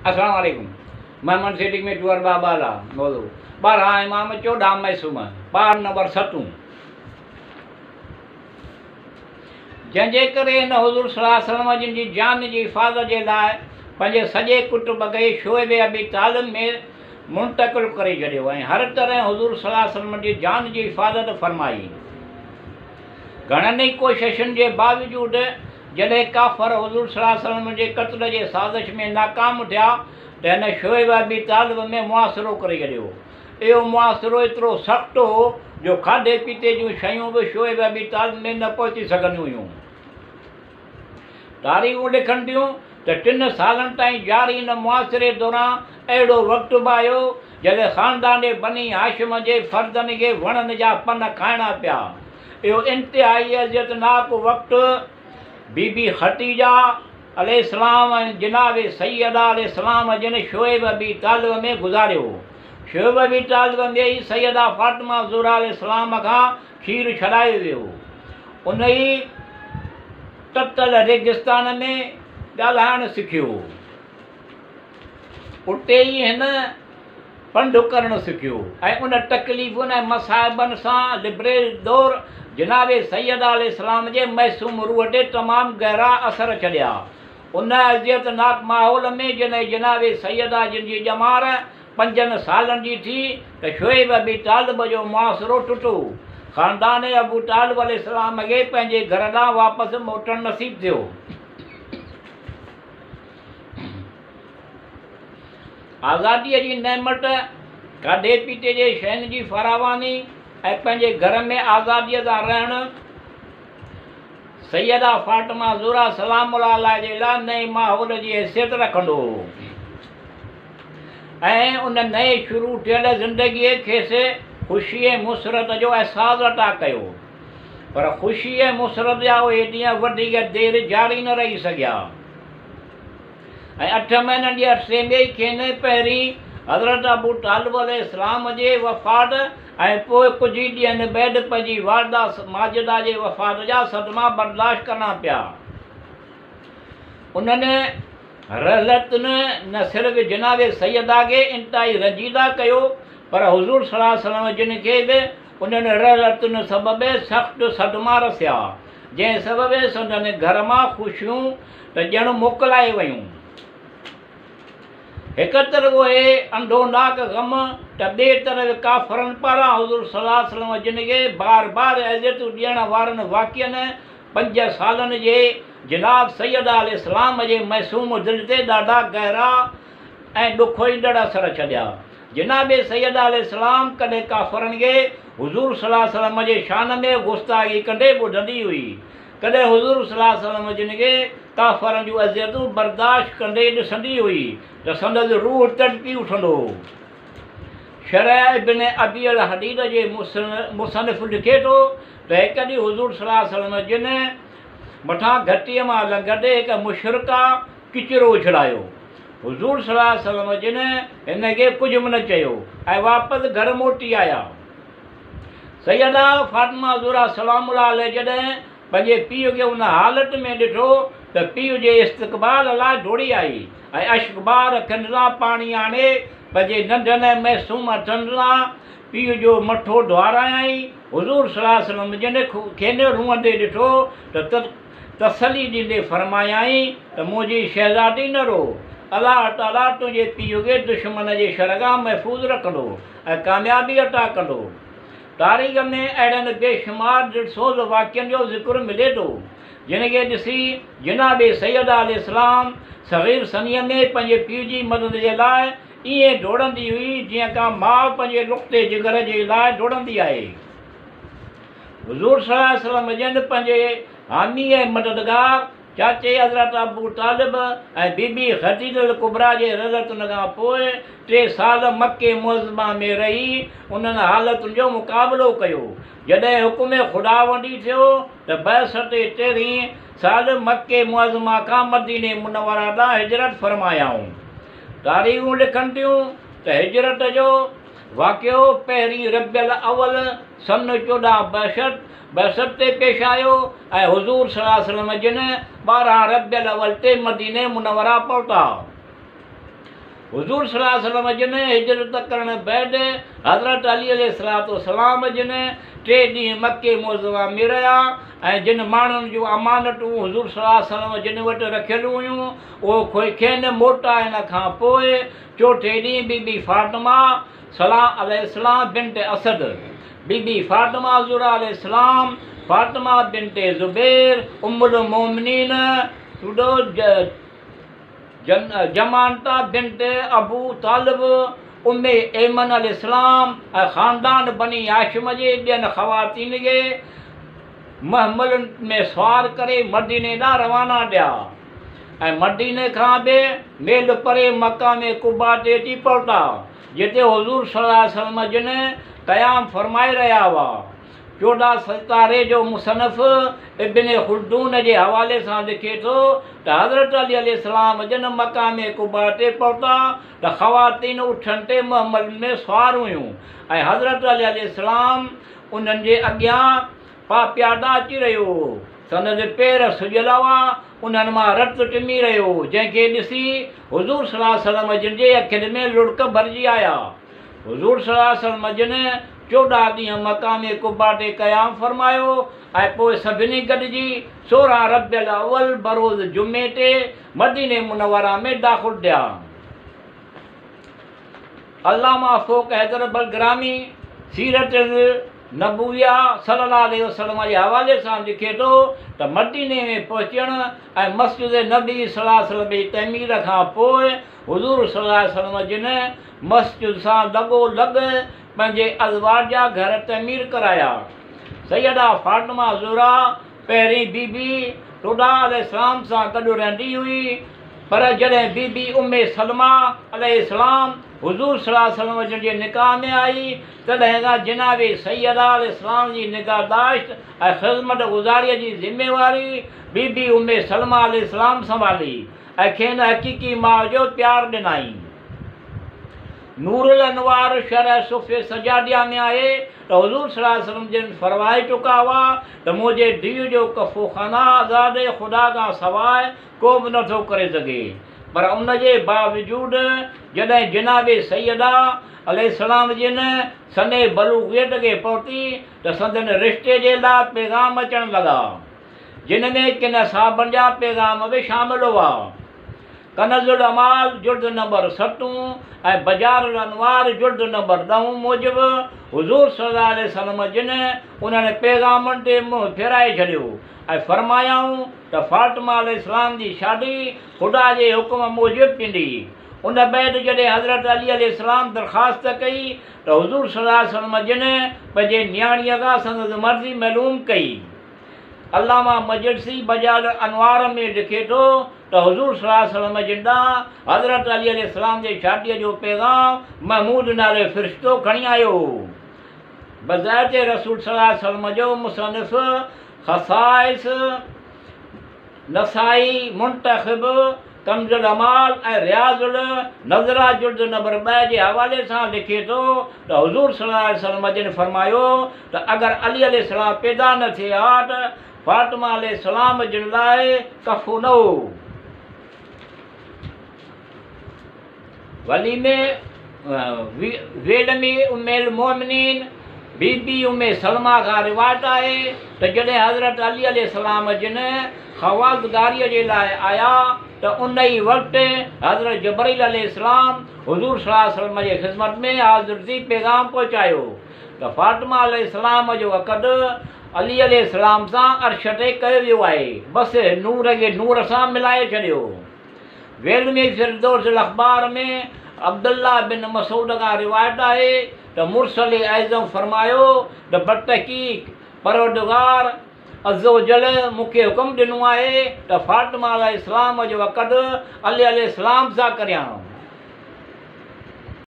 السلام عليڪم Mohmand setting ۾ tour بابا لا موضوع 12 امام 14 معصوم پار نمبر ستون جنهن جي ڪري هن حضور صلي الله عليه وسلم جن جي جان جي حفاظت جي لاء پنهنجي سڄي ڪٽنب کي شعب ابي طالب ۾ منتقل ڪري ڇڏيو ۽ هر طرح حضور صلي الله عليه وسلم جي جان جي حفاظت فرمائي. گهڻن ئي ڪوششن جي باوجود جڏهن ڪافر حضور صلي الله عليه وسلم جي قتل جي سازش ۾ ناڪام ٿيا ته هن شعيب ابي طالب ۾ محاصرو ڪري ڇڏيو. اهو محاصرو ايترو سخت هو جو کاڌي پيتي جون شيون به شعيب ابي طالب ۾ نه پهچي سگهنديون هيون. تاريخون لکن ٿيون ته ٽن سالن تائين جاري ان محاصري دوران اهڙو وقت به آيو جڏهن خاندان بني هاشم جي فردن کي وڻن جا پن کائڻا پيا. اهو انتهائي اذيتناڪ وقت بي بي خديجه عليه السلام ۽ جناب سيده عليه السلام جن شعيب ابي طالب ۾ گذاريو. شعيب ابي طالب ۾ ئي سيده فاطمه زهره عليه السلام کان کير ڇڏايو ويو. انهي تتل ريگستان ۾ ڳالهائڻ سکيو. اتي ئي هن پنڌ ڪرڻ سکيو ۽ ان تڪليفن ۽ مصائبن سان لبريز دور جناب سيده عليه السلام جي معصوم روح تي تمام گهرا اثر ڇڏيا. ان اذيتناڪ ماحول ۾ جڏهن جناب سيده جن جي ڄمار پنجن سالن جي ٿي ته شعيب ابي طالب جو محاصرو ٽٽو. خاندان ابو طالب عليه السلام کي پنهنجي گهر ڏانهن واپس موٽڻ نصيب ٿيو. آزاديء جي نعمت، کاڌي پيتي جي شين جي فراواني ۽ پنهنجي گهر ۾ آزاديء سان رهڻ سيده فاطمه زهره سلام الله عليها جي لاء نئين ماحول جي حيثيت رکندو هو ۽ ان نئين شروع ٿيل زندگيء کيس خوشي ۽ مسرت جو احساس عطا ڪيو. پر خوشي ۽ مسرت جا اهي ڏينهن وڌيڪ دير جاري نه رهي سگهيا. ۽ اٺ مهينن جي عرصي ۾ ئي کين پهرين حضرت ابو طالب عليه السلام جي وفات ۽ پوء ڪجهه ئي ڏينهن بعد پنهنجي والده ماجده جي وفات جا صدما برداشت ڪرڻا پيا. انهن رحلتن نه صرف جناب سيده کي انتهائي رنجيده ڪيو پر حضور صلي الله عليه وسلم جن کي به انهن رحلتن سبب سخت صدما رسيا، جنهن سبب سندن گهر مان خوشيون ته ڄڻ موڪلائي ويون. هڪ طرف اهي اندوهناڪ غم ته ٻئي طرف ڪافرن پاران حضور صلي الله عليه وسلم جن کي بار بار اذيتون ڏيڻ وارن واقعن پنج سالن جي جناب سيده عليه السلام جي معصوم دل تي ڏاڍا گهرا ۽ ڏکوئيندڙ اثر ڇڏيا. جناب سيده عليه السلام ڪڏهن ڪافرن کي حضور صلي الله عليه وسلم جي شان ۾ گستاخي ڪندي ٻڌندي هئي، ڪڏهن حضور صلي الله عليه وسلم جن کي ڪافرن جون اذيتون برداشت ڪندي ڏسندي هئي ته سندس روح تڙپي اٿندو هو. شرح ابن ابي الحديد جي مصنف لکي ٿو ته هڪ ڏينهن حضور صلي الله عليه وسلم جن مٿان گهٽيء مان لنگهندي هڪ مشرڪه ڪچرو اڇلايو. حضور صلي الله عليه وسلم جن هن کي ڪجهه به نه چيو ۽ واپس گهر موٽي آيا. سيده فاطمه زهره سلام الله عليه جڏهن پنهنجي پيء کي ان حالت ۾ ڏٺو ته پيء جي استقبال لاء ڊوڙي آئي ۽ اشڪبار اکين سان پاڻي آڻي پنهنجي ننڍن ۽ معصوم هٿن سان پيء جو مٿو ڌوئارايائين. حضور صلي الله عليه وسلم جن کين روئندي ڏٺو ته تسلي ڏيندي فرمايائين ته منهنجي شهزادي نه رو، الله تعاليٰ تنهنجي پيء کي دشمن جي شر کان محفوظ رکندو ۽ ڪاميابي عطا ڪندو. تاريخ ۾ اهڙن بيشمار دلسوز واقعن جو ذڪر ملي ٿو، جن کي ڏسي جناب سيده عليه السلام صغير سنيء ۾ پنهنجي پيء جي مدد جي لاء ائين ڊوڙندي هئي، جيئن ڪا ماء پنهنجي لقطي جگر جي لاء ڊوڙندي آهي. حضور صلي الله عليه وسلم جن پنهنجي حامي ۽ مددگار چاچي حضرت ابو طالب ۽ بي بي خديجة الڪبريٰ جي رحلتن کان پوء ٽي سال مڪي معظمه ۾ رهي انهن حالتن جو مقابلو ڪيو. جڏهن حڪم خداوندي ٿيو ته بعثت تيرهين سال مڪي معظمه کان مديني منوره ڏانهن هجرت فرمايائون. تاريخون لکن ٿيون ته هجرت جو واقعو پهرين ربيع الاول سن 14 بعثت تي پيش آيو ۽ حضور صلي الله عليه وسلم جن 12 ربيع الاول تي مديني منوره پهتا. حضور صلي الله عليه وسلم جن هجرت ڪرڻ بعد حضرت علي عليه الصلوة والسلام جن ٽي ڏينهن مڪي معظمه ۾ رهيا ۽ جن ماڻهن جون امانتون حضور صلي الله عليه وسلم جن وٽ رکيل هيون اهو کين موٽائڻ کان پوء چوٿين ڏينهن بي بي فاطمه سلام عليه السلام بنت اسد، بي بي فاطمه زهره عليه السلام، فاطمه بنت زبير، ام المومنين، جمانته بنت ابو طالب، ام ايمن عليه السلام ۽ خاندان بني هاشم جي ٻين خواتين کي محملن ۾ سوار ڪري مديني ڏانهن روانا ٿيا ۽ مديني کان به ميل پري مقام قباء تي اچي پهتا، جتي حضور صلي الله عليه وسلم جن قيام فرمائي رهيا هئا. 14 ستاري جو مصنف ابن خلدون جي حوالي سان لکي ٿو ته حضرت علي عليه السلام جن مقام قباء تي پهتا ته خواتين اٺن تي محملن ۾ سوار هيون ۽ حضرت علي عليه السلام انهن جي اڳيان پاپيادا اچي رهيو هو. سندس پير سڄيل هئا، انهن مان رت ٽمي رهيو هو، جنهن کي ڏسي حضور صلي الله عليه وسلم جن جي اکين ۾ لڙڪ ڀرجي آيا. حضور صلي الله عليه وسلم جن 14 ڏينهن مقام قباء تي قيام فرمايو ۽ پوء سڀني گڏجي 16 ربيع الاول بروز جمعي تي مديني منوره ۾ داخل ٿيا. علامه فوق حيدر بلگرامي سيرت النبويه صلي الله عليه وسلم جي حوالي سان لکي ٿو ته مديني ۾ پهچڻ ۽ مسجد نبي صلي الله عليه وسلم جي تعمير کان پوء حضور صلي الله عليه وسلم جن مسجد سان لڳو لڳ پنهنجي ازواج جا گهر تعمير ڪرايا. سيده فاطمه زهره پهرين بي بي رضا عليه السلام سان گڏ رهندي هئي، پر جڏهن بي بي ام سلمه عليه السلام حضور صلي الله عليه وسلم جن جي نڪاح ۾ آئي، تڏهن کان جناب سيده عليه السلام جي نگهداشت ۽ خذمت گذاريء جي ذميواري بي بي ام سلمه عليه السلام سنڀالي ۽ کين حقيقي ماء جو پيار ڏنائين. نور الانوار شرح صفحه سجاديه ۾ آهي ته حضور صلي الله عليه وسلم جن فرمائي چڪا هئا ته منهنجي ڌيء جو ڪفوخانه عذاب خدا کان سواء ڪو به نه ٿو ڪري سگهي پر ان جي باوجود جڏهن جناب سيده عليه السلام جن سن بلوغيت کي پهتي ته سندن رشتي جي لاء پيغام اچڻ لڳا جن ۾ ڪن اصحابن جا پيغام به شامل هئا. ڪنز العمال جلد نمبر ستون ۽ بجار الانوار جلد نمبر ڏهون موجب حضور صلي الله عليه وسلم جن انهن پيغامن تي منهن ڦيرائي ڇڏيو ۽ فرمايائون ته فاطمه عليه السلام جي شادي خدا جي حڪم موجب ٿيندي. ان بعد جڏهن حضرت علي عليه السلام درخواست ڪئي ته حضور صلي الله عليه وسلم جن پنهنجي نياڻيء کان سندس مرضي معلوم ڪئي. علامه مجلسي بجار الانوار ۾ لکي ٿو ته حضور صلي الله عليه وسلم جن ڏانهن حضرت علي عليه السلام جي شاديء جو پيغام محمود نالي فرشتو کڻي آيو هو. بضعت رسول صلي الله عليه وسلم جو مصنف خصائص نسائي منتخب ڪنز العمال ۽ رياض النظره جلد نمبر 2 جي حوالي سان لکي ٿو ته حضور صلي الله عليه وسلم جن فرمايو ته اگر علي عليه السلام پيدا نه ٿئي ها ته فاطمه عليه السلام جن لاء ڪفو نه هو. وليمي ويلمي ام المومنين بي بي ام سلمه کان روايت آهي ته جڏهن حضرت علي عليه السلام جن خواستگاريء جي لاء آيا ته ان ئي وقت حضرت جبرئيل عليه السلام حضور صلي الله عليه وسلم جي خدمت ۾ حاضر ٿي پيغام پهچايو ته فاطمه عليه السلام جو عقد علي عليه السلام سان عرش تي ڪيو ويو آهي، بس نور کي نور سان ملائي ڇڏيو. ويلمي فردوس الاخبار ۾ عبدالله بن مسعود کان روايت آهي ته مرسل اعظم فرمايو ته بتحقيق پروردگار عزوجل مون کي حڪم ڏنو آهي ته فاطمه عليه السلام جو عقد علي عليه السلام سان ڪريان.